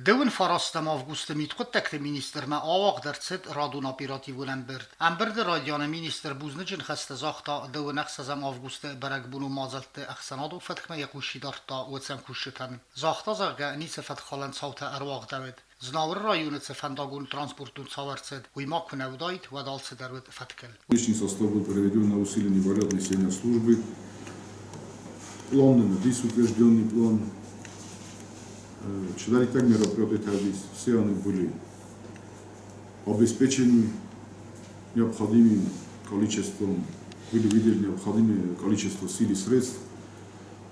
Дыууын фарастӕм августы мидхъуыддӕгты министрмӕ ауагъд ӕрцыд радон оперативон ӕмбырд. Ӕмбырды райдианы министр бузныджы ныхӕстӕ загъта дыууын ӕхсӕзӕм августы бӕрӕгбонон мадзӕлтты ӕхсӕнадон фӕткмӕ йӕ хъус чи дардта, уыцы ӕмкусджытӕн. Загъта, зӕгъгӕ, ницы фӕткхалӕн цаутӕ ӕруагъдӕуыд. Знауыры районы цы фӕндагон-транспортон цау ӕрцыд, уый ма куы нӕ уыдаид, уӕд алцыдӕр уыд фӕткыл. Личный состав был проведен на усиление порядка несения службы. План номер утвержденный план. Чидӕриддӕр мероприятия все они были обеспечены необходимым количеством, были выделены необходимое количество сил и средств.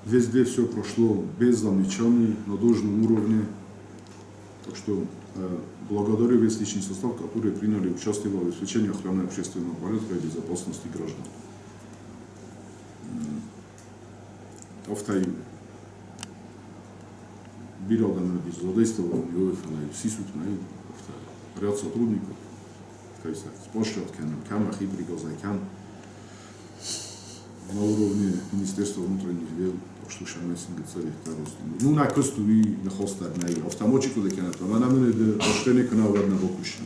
Везде все прошло без замечаний, на должном уровне. Так что благодарю весь личный состав, который приняли участие в обеспечении охраны общественного порядка и безопасности граждан. Афтӕ бирӕ адӕмӕн задействовал фӕлӕ сисут нӕй, афтӕ ряд сотрудников, то есть спрашивать кӕнӕм, кӕм нӕхи бригадӕй, кӕм на уровне Министерства внутренних дел, так что шамай сингецари Ну, на куысту уый ныхас дӕр нӕй. Автомочи куыд кӕнӕт, ӕмӕ нӕ мын хъӕстӕ кӕна, уӕд нӕ бакусин.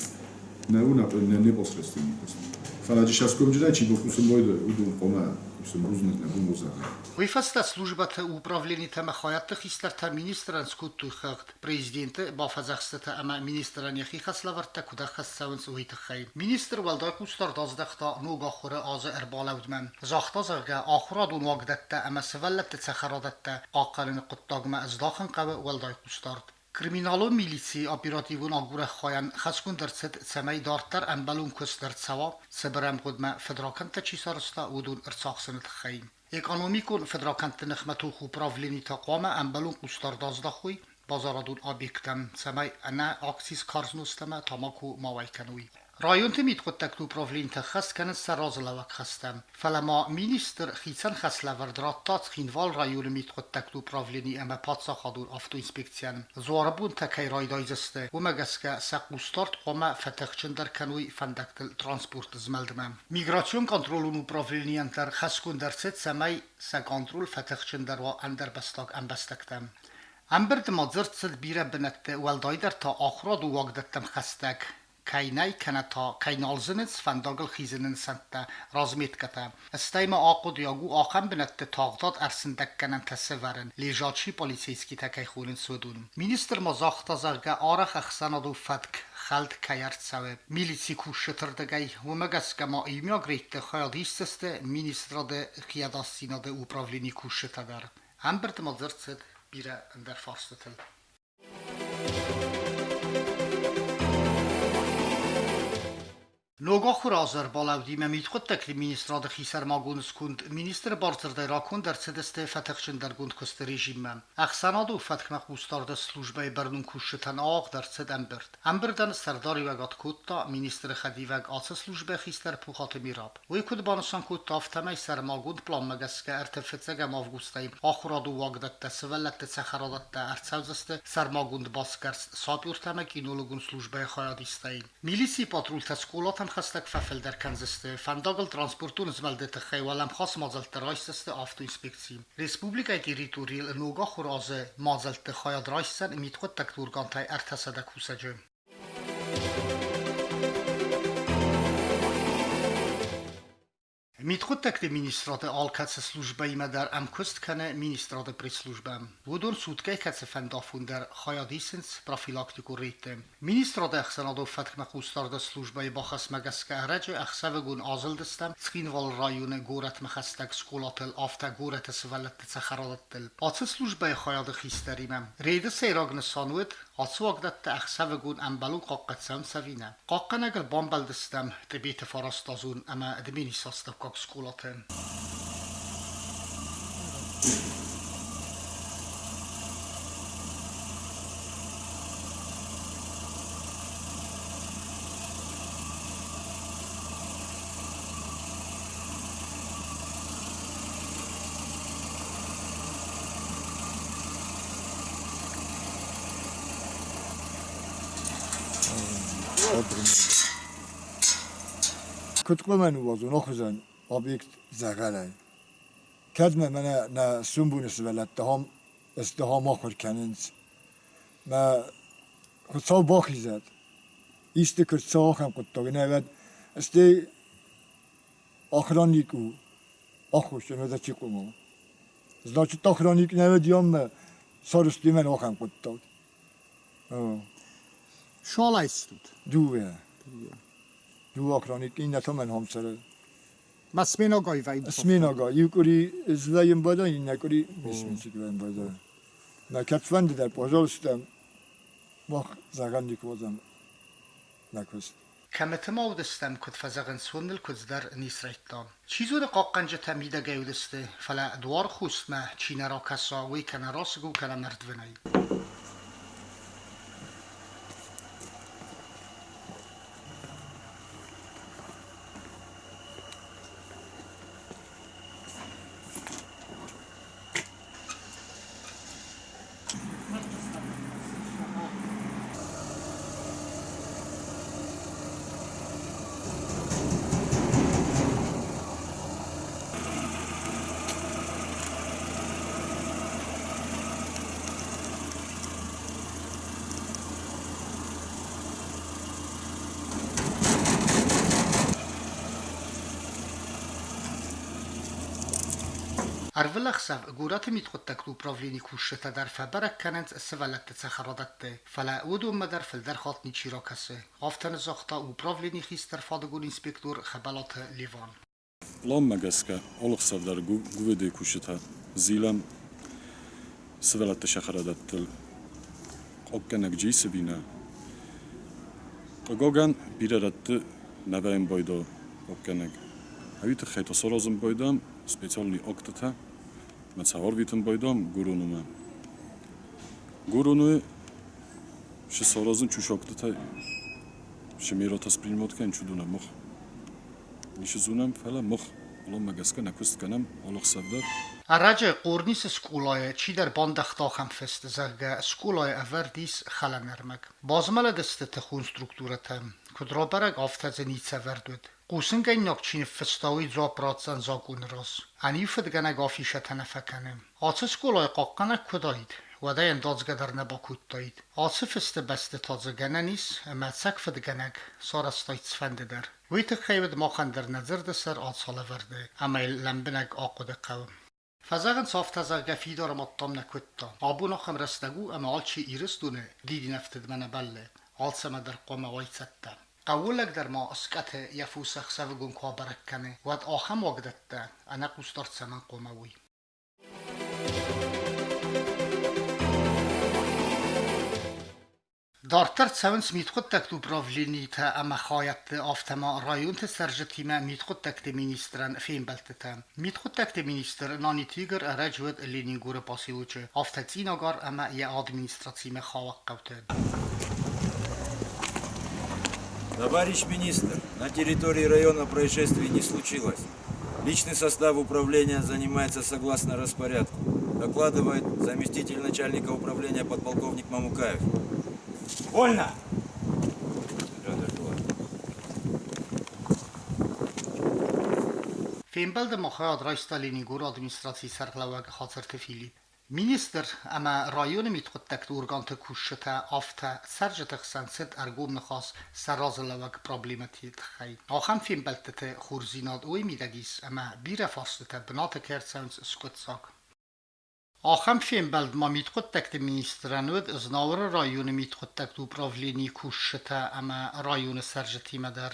Нӕ у нӕ непосредственный куыст. Фӕлӕ джысӕскомджынӕй чи бакусын байдайы, уыдон хъуамӕ сын бузныг нӕ бон уыдзӕн. Уый фӕстӕ службӕты управленитӕ ӕмӕ хайадты хистӕртӕ министрӕн скодтой хыгъд, президенты бафӕдзӕхстытӕ ӕмӕ министрӕн йӕхи хӕслӕвӕрдтӕ куыд ӕххӕст цӕуынц, уый тыххӕй. Министр уӕлдай хъусдард аздӕхта ног ахуыры азы ӕрбалӕудмӕ. Загъта, зӕгъгӕ, ахуырадон уагдӕттӕ ӕмӕ сывӕллӕтты цӕхӕрадӕттӕ хъахъхъӕныны хъуыддагмӕ здахын хъӕуы уӕлдай хъусдард. Криминалон милицийы оперативон агурӕг хайӕн хӕсгонд ӕрцыд, цӕмӕй дарддӕр ӕмбӕлон куыст ӕрцӕуа, цыбыр ӕмгъуыдмӕ фыдракӕндтӕ чи сарӕзта, уыдон ӕрцахсыны тыххӕй. Экономикон фыдракӕндты ныхмӕ тохы управлени та хъуамӕ ӕмбӕлон хъусдард аздахой базарадон объекттӕм, цӕмӕй ӕнӕ акциз карз нозт ӕмӕ тамако ма уӕй кӕной. Районты мидхъуыддӕгты управленитӕ хӕс кӕнынц сӕ разылӕууӕг хӕстӕ. Фӕлӕ ма министр хицӕн хӕслӕвӕрд радта Цхинвал районы мидхъуыддӕгты управлени ӕмӕ паддзахадон автоинспекцийӕн. Дзуары бонтӕ кӕй райдайдзысты, уымӕ гӕсгӕ сӕ хъусдард хъуамӕ фӕтыхджындӕр кӕной фӕндӕгтыл транспорты змӕлдмӕ. Миграцион контролон управленийӕн дӕр хӕсгонд ӕрцыд, цӕмӕй сӕ контроль фӕтыхджындӕр уа ӕндӕрбӕстаг ӕмбӕстӕгтӕм. Ӕмбырды ма дзырд цыд бирӕ бынӕтты, уӕлдайдӕр та ахуырады уагдӕттӕм хӕстӕг кӕй нӕй кӕнӕ та кӕй нал зынынц фӕндагыл хизыны нысӕнттӕ, разметкӕтӕ. Стӕй ма ахъуыдыйаг у ахӕм бынӕтты тагъдад ӕрсындӕггӕнӕнтӕ сӕвӕрын, лежачий полицейскийтӕ кӕй хонынц, уыдон. Министр ма загъта, зӕгъгӕ, арӕх ӕхсӕнадон фӕтк хӕлд кӕй ӕрцӕуы милици кусджыты рдыгӕй, уымӕ гӕсгӕ ма иумиаг рейдты хайад исдзысты министрады хиӕдасдзинады управленийы кусджытӕ дӕр. Ӕмбырды ма дзырд цыд бирӕ ӕндӕр фарстытыл. Ног ахуыры аз ӕрбалӕудимӕ мидхъуыддӕгты министрады хисӕрмагонд сконд министры бардзырдӕй раконд ӕрцыдысты фӕтыхджындӕргонд куысты режиммӕ. Ӕхсӕнадон фӕткмӕ хъусдарды службӕйы бӕрнон кусджытӕн ауагъд ӕрцыд ӕмбырд. Ӕмбырдӕн сӕрдариуӕгад кодта министры хӕдивӕг ацы службӕйы хистӕр Пухаты Мираб. Уый куыд банысан кодта, афтӕмӕй сӕрмагонд пъланмӕ гӕсгӕ ӕртыфыццӕгӕм августӕй ахуырадон уагдӕттӕ, сывӕллӕтты цӕхӕрадӕттӕ ӕрцӕудзысты сӕрмагонд басгӕрст сапертӕ ӕмӕ кинологон службӕйы хайадистӕй. Милицийы патрултӕ скъолатӕм хӕстӕг фӕфылдӕр кӕндзысты, фӕндагыл транспортон змӕлды тыххӕй уӕлӕмхас мадзӕлттӕ райсдзысты автоинспекци. Республикӕйы территорийыл ног ахуыр азы мадзӕлтты хайад райсдзӕн мидхъуыддӕгты органтӕй 300 кусӕджы. Мидхъуыддӕгты министрады алкӕцы службӕимӕ дӕр ӕмкуыст кӕны министрады пресс-службӕ. Уыдон суткӕй кӕцыфӕнды афон дӕр хайад исынц профилактикон рейдты. Министрады ӕхсӕнадон фӕткмӕ хъусдарды службӕйы бахӕсмӕ гӕсгӕ ӕрӕджы ӕхсӕвыгон азылдыстӕм Цхинвалы районы горӕтмӕ хӕстӕг скъолатыл, афтӕ горӕты сывӕллӕтты цӕхӕрадӕттыл. Ацы службӕйы хайады хистӕримӕ рейды сӕйраг нысан уыд Ацы уагдӕттӕ ӕхсӕвыгон ӕмбӕлон хъахъхъӕд цӕуынц ӕви нӕ? Хъахъхъӕнӕгыл бамбӕлдыстӕм Тъбеты фарастазон ӕмӕ Дменисы астӕуккаг скъолаты. Куыд хъуамӕ ныууадзон ахуыдзӕн объект дзӕгъӕлӕй? Кӕд мӕ мӕнӕ нӕ сомбоны сывӕллӕттӕ ам сты, ам ахуыр кӕнынц. Мӕ Хуыцау бахизӕд, исты куы рцӕуа ахӕм хъуыддаг, нӕ уӕд стӕй охранник у, аххосджын уӕдӕ чи хъуамӕ уа. Значит, охранник нӕ уӕд яммӕ сарӕзтой мӕн ахӕм хъуыддаг. Шалайстут? Дыууӕ. Дыууӕ охранник, иннӕ та мӕн хом цӕры. Ма сменогай вӕййы? Сменогай. Иу къуыри ӕз вӕййын бадӕн, иннӕ къуыри ме сменщик вӕййын бадӕн. Мӕ кӕдфӕнды дӕр, пожалуйста, мах зӕгъӕн никуы уыдзӕн нӕ куыст. Кӕмыты ма уыдыстӕм, куыд фӕзӕгъынц, уым ныл куыдз дӕр ницы райдта. Чи зоны, хъахъхъӕнджытӕ мидӕгӕй уыдысты, фӕлӕ дуары хустмӕ чи нӕ ракӕса, уый кӕнӕ расыг у, кӕнӕ мӕрдвынӕй. Ӕрвылӕхсӕв горӕты мидхъуыддӕгты управленийы кусджытӕ дӕр фӕбӕрӕг кӕнынц сывӕллӕтты цӕхӕрадӕтты, фӕлӕ уыдонмӕ дӕр фылдӕр хатт ничи ракӕсы, афтӕ загъта управленийы хистӕр фадыгон инспектор Хӕбӕлаты Леван. Пъланмӕ гӕсгӕ алы хсӕв дӕр ГУВД-йы кусджытӕ зилӕм сывӕллӕтты цӕхӕрадӕттыл хъахъхъӕнӕг Джейсы бинӕ. Хъыгагӕн, бирӕ рӕтты нӕ вӕййӕм пайда хъахъхъӕнӕг. Уый тыххӕй та саразын байдам специальный актытӕ ӕмӕ сӕ арвитын байдам Гуронумӕ. Гуроны шы саразын чушактытӕ шы мератӕ спринимать кӕнын чудонӕ мах ницы зонӕм, фӕлӕ мах пъланмӕ гӕсгӕ нӕ куыст кӕнӕм алы хсӕв дӕр. Ӕрӕджы Хъорнисы скъолайы чидӕр бандӕгъта ахӕм фыст, зӕгъгӕ, скъолайы ӕвӕрд ис хӕлӕн ӕрмӕг. Базмӕлыдысты тыхон структурӕтӕ. Куыд рабӕрӕг, афтӕ дзы ницы ӕвӕрд уыд. Хъусынгӕнинаг чи ныффыста, уый дзуапп ратдзӕн закъоны раз. Ӕниу фыдгӕнӕг афишӕтӕ нӕ фӕкӕны. Ацы скъолайы хъахъхъӕнӕг куы уыдаид, уӕд ӕй ӕндадзгӕ дӕр нӕ бакодтаид. Ацы фысты бӕсты та дзы гӕнӕн ис, ӕмӕ ӕцӕг фыдгӕнӕг сарӕзтаид цыфӕнды дӕр. Уый тыххӕй уыд махӕн дӕр нӕ дзырды сӕр ацалӕвӕрды, ӕмӕ йыл лӕмбынӕг ахъуыды хъӕуы. Фӕзӕгъынц афтӕ, зӕгъгӕ, фидар амадтам нӕ куыдта. Абон ахӕм рӕстӕг у, ӕмӕ алчи Ирыстоны дидинӕфтыдмӕ нӕ бӕллы, алцӕмӕ дӕр хъуамӕ уай цӕттӕ. Хъӕууылӕг дӕр ма скъӕты йӕ фос ӕхсӕвыгон куы абӕрӕг кӕны, уӕд ахӕм уагдӕттӕ ӕнӕхъусдард цӕмӕн хъуамӕ уой? Дарддӕр цӕуынц мидхъуыддӕгты управленитӕ ӕмӕ хайадты, афтӕ ма районты цӕрджытимӕ мидхъуыддӕгты министрӕн фембӕлдтытӕ. Мидхъуыддӕгты министр Наниты Игорь ӕрӕджы уыд Ленингоры поселочы, афтӕ Цъинагар ӕмӕ йӕ администрацимӕ хауӕг хъӕуты. Товарищ министр, на территории района происшествий не случилось. Личный состав управления занимается согласно распорядку, докладывает заместитель начальника управления подполковник Мамукаев. Вольно! Фембӕлды ма хайад райста Ленингоры администрацийы сӕргълӕууӕг Хацырты Филипп. Министр ӕмӕ районы мидхъуыддӕгты органты кусджытӕ афтӕ цӕрджыты хсӕн цыд ӕргом ныхас сӕ разылӕууӕг проблемӕты тыххӕй. Ахӕм фембӕлдтыты хорздзинад уый мидӕг ис, ӕмӕ бирӕ фарстытӕ бынаты кӕй ӕрцӕуынц скъуыддзаг. Ахӕм фембӕлд ма мидхъуыддӕгты министрӕн уыд Знауыры районы мидхъуыддӕгты управленийы кусджытӕ ӕмӕ районы цӕрджытимӕ дӕр.